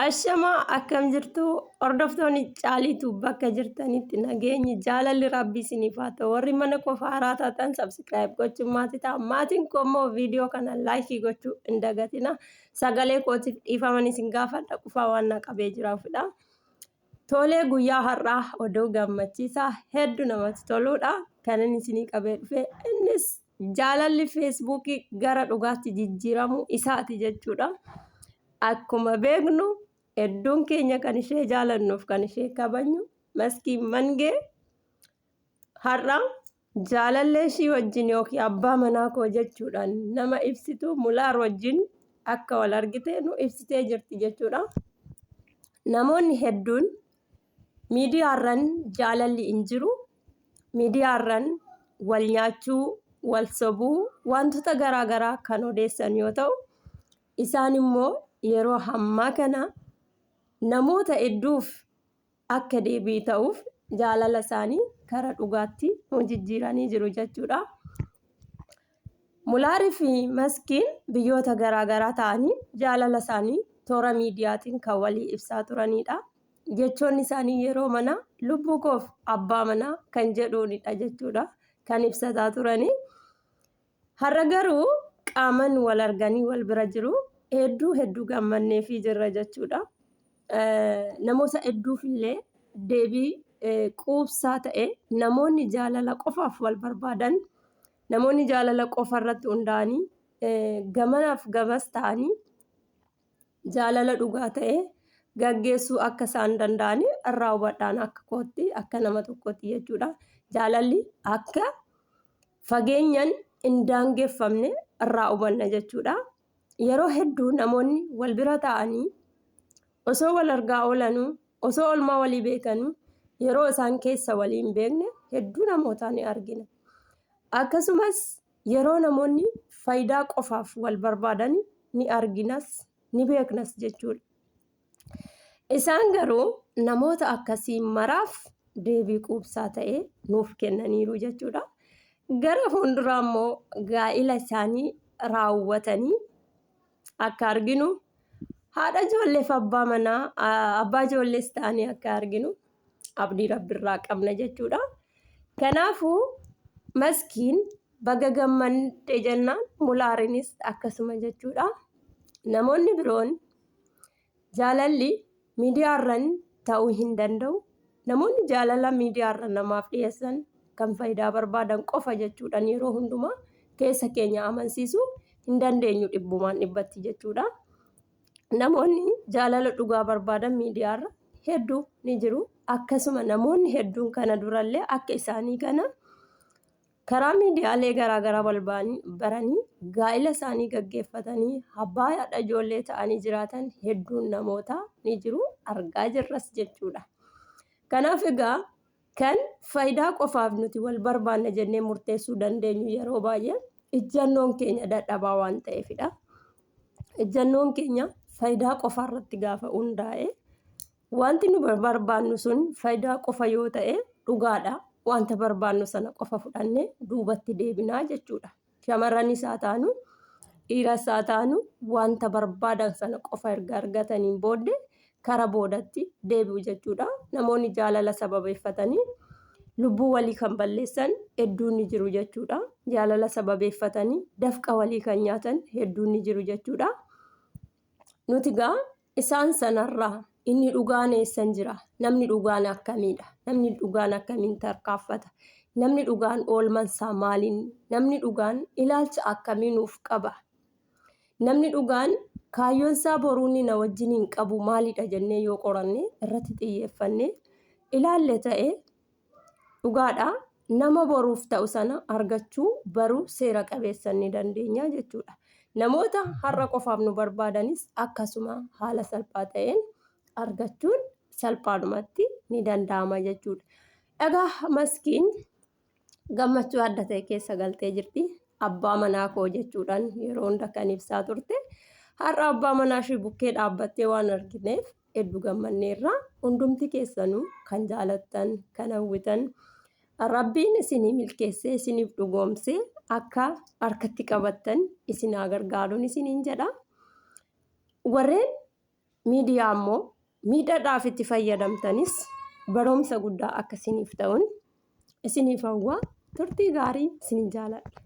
Ashamaa akkam jirtu hordoftoonni Caaliitu bakka jirtanitti nageenyi jaalalli rabbii isiniif haa ta'u. Warri mana koo haaraa taatan subscribe gochuun maatii ta'a. Maatiin koo immoo viidiyoo kana like gochuu hin dagatina. Sagalee kootiif dhiifaman isin gaafadha qufaa waan na qabee jiraafidha. Tolee guyyaa har'aa oduu gammachiisaa hedduu namatti toluudha. Kan inni isinii qabee dhufe innis jaalalli feesbuukii gara dhugaatti jijjiiramuu isaati jechuudha. Akkuma beeknu hedduun keenya kan ishee jaalannuuf kan ishee kabajnu Maskiin Mangee har'a jaalallee ishii wajjin yookiin abbaa manaa koo jechuudhaan nama ibsitu Mulaar wajjin akka wal argite nu ibsitee jirti jechuudha. Namoonni hedduun miidiyaarran jaalalli hin jiru. Miidiyaarran wal nyaachuu, wal sobuu, wantoota garaa garaa kan odeessan yoo ta'u, isaan immoo yeroo ammaa kana namoota hedduuf akka deebii ta'uuf jaalala isaanii kara dhugaatti nu jijjiiranii jiru jechuudha. Mulaarii fi Maskiin biyyoota garaa garaa ta'anii jaalala isaanii toora miidiyaatiin kan walii ibsaa turanidha. Jechoonni isaanii yeroo mana lubbuu koof abbaa manaa kan jedhuunidha jechuudha kan ibsataa turanii. Har'a garuu qaaman wal arganii wal bira jiru. Hedduu hedduu gammanneefii jirra jechuudha. Namoota hedduuf illee deebii quubsaa ta'e namoonni jaalala qofaaf wal barbaadan namoonni jaalala qofa irratti hundaa'anii gamanaaf gamas ta'anii jaalala dhugaa ta'e gaggeessuu akka isaan danda'an irraa hubadhaan akka kootti akka nama tokkootti jechuudha. Jaalalli akka fageenyan hin daangeffamne irraa hubanna jechuudha. Yeroo hedduu namoonni wal bira taa'anii osoo wal argaa oolanuu osoo oolmaa walii beekanuu yeroo isaan keessa walii hin beekne hedduu namootaa ni argina. Akkasumas Yeroo namoonni faayidaa qofaaf wal barbaadan ni arginas ni beeknas jechuudha. Isaan garuu namoota akkasii maraaf deebii quubsaa ta'e nuuf kennaniiru jechuudha. Gara fuulduraa immoo gaa'ila isaanii raawwatanii akka arginu haadha ijoolleef abbaa manaa abbaa ijoollees ta'anii akka arginu abdii rabbirraa qabna jechuudha. Kanaafuu maskiin baga gammadde jennaan mulaarinis akkasuma jechuudha. Namoonni biroon jaalalli miidiyaarran ta'uu hin danda'u. Namoonni jaalala miidiyaarra namaaf dhiyeessan kan faayidaa barbaadan qofa jechuudhaan yeroo hundumaa keessa keenya amansiisuu hin dandeenyu dhibbumaan dhibbatti jechuudha. Namoonni jaalala dhugaa barbaadan miidiyaarra hedduu ni jiru. Akkasuma namoonni hedduun kana durallee akka isaanii kana karaa miidiyaalee garaa garaa wal baranii gaa'ila isaanii gaggeeffatanii abbaa haadha ijoollee ta'anii jiraatan hedduun namootaa ni jiru argaa jirras jechuudha. Kanaaf egaa kan faayidaa qofaaf nuti wal barbaanna jennee murteessuu dandeenyu yeroo baay'ee ijjannoon keenya dadhabaa waan ta'eefidha. Ijjannoon keenya faayidaa qofa irratti gaafa hundaa'e wanti nu barbaannu sun faayidaa qofa yoo ta'e dhugaadha. Wanta barbaannu sana qofa fudhannee duubatti deebinaa jechuudha. Shamarranis haa taanu dhiiras haa taanu wanta barbaadan sana qofa erga argataniin booddee kara boodatti deebi'u jechuudha. Namoonni jaalala sababeeffatanii lubbuu walii kan balleessan hedduun ni jiru jechuudha. Jaalala sababeeffatanii dafqa walii kan nyaatan hedduun ni jiru jechuudha. Nuti gaa isaan sanarraa inni dhugaan eessan jira? Namni dhugaan akkamiidha? Namni dhugaan akkamiin tarkaanfata? Namni dhugaan oolmansaa maaliin? Namni dhugaan ilaalcha akkamii nuuf qaba? Namni dhugaan kaayyoonsaa boruu inni na wajjiniin qabu maalidha jennee yoo qoranne irratti xiyyeeffanne ilaalle ta'e dhugaadha. Nama boruuf ta'u sana argachuu baruu seera qabeessa ni dandeenya jechuudha. Namoota har'a qofaaf nu barbaadanis akkasuma haala salphaa ta'een argachuun salphaadhumatti ni danda'ama jechuudha. Egaa maskiin gammachuu adda ta'e keessa galtee jirti. Abbaa manaa koo jechuudhaan yeroo hunda kan ibsaa turte. Har'a abbaa manaa ishee bukkee dhaabbattee waan argineef hedduu gammanneerra. Hundumti keessanuu kan jaalattan, kan hawwitan, Rabbiin isinii milkeessee isiniif dhugoomsee akka harkatti qabattan isin haa gargaaruun isiniin jedha. Warreen Miidiyaa immoo miidhadhaaf itti fayyadamtanis barumsa guddaa akka isiniif ta'uun isiniif hawwa. Turtii gaarii isinin jaaladha.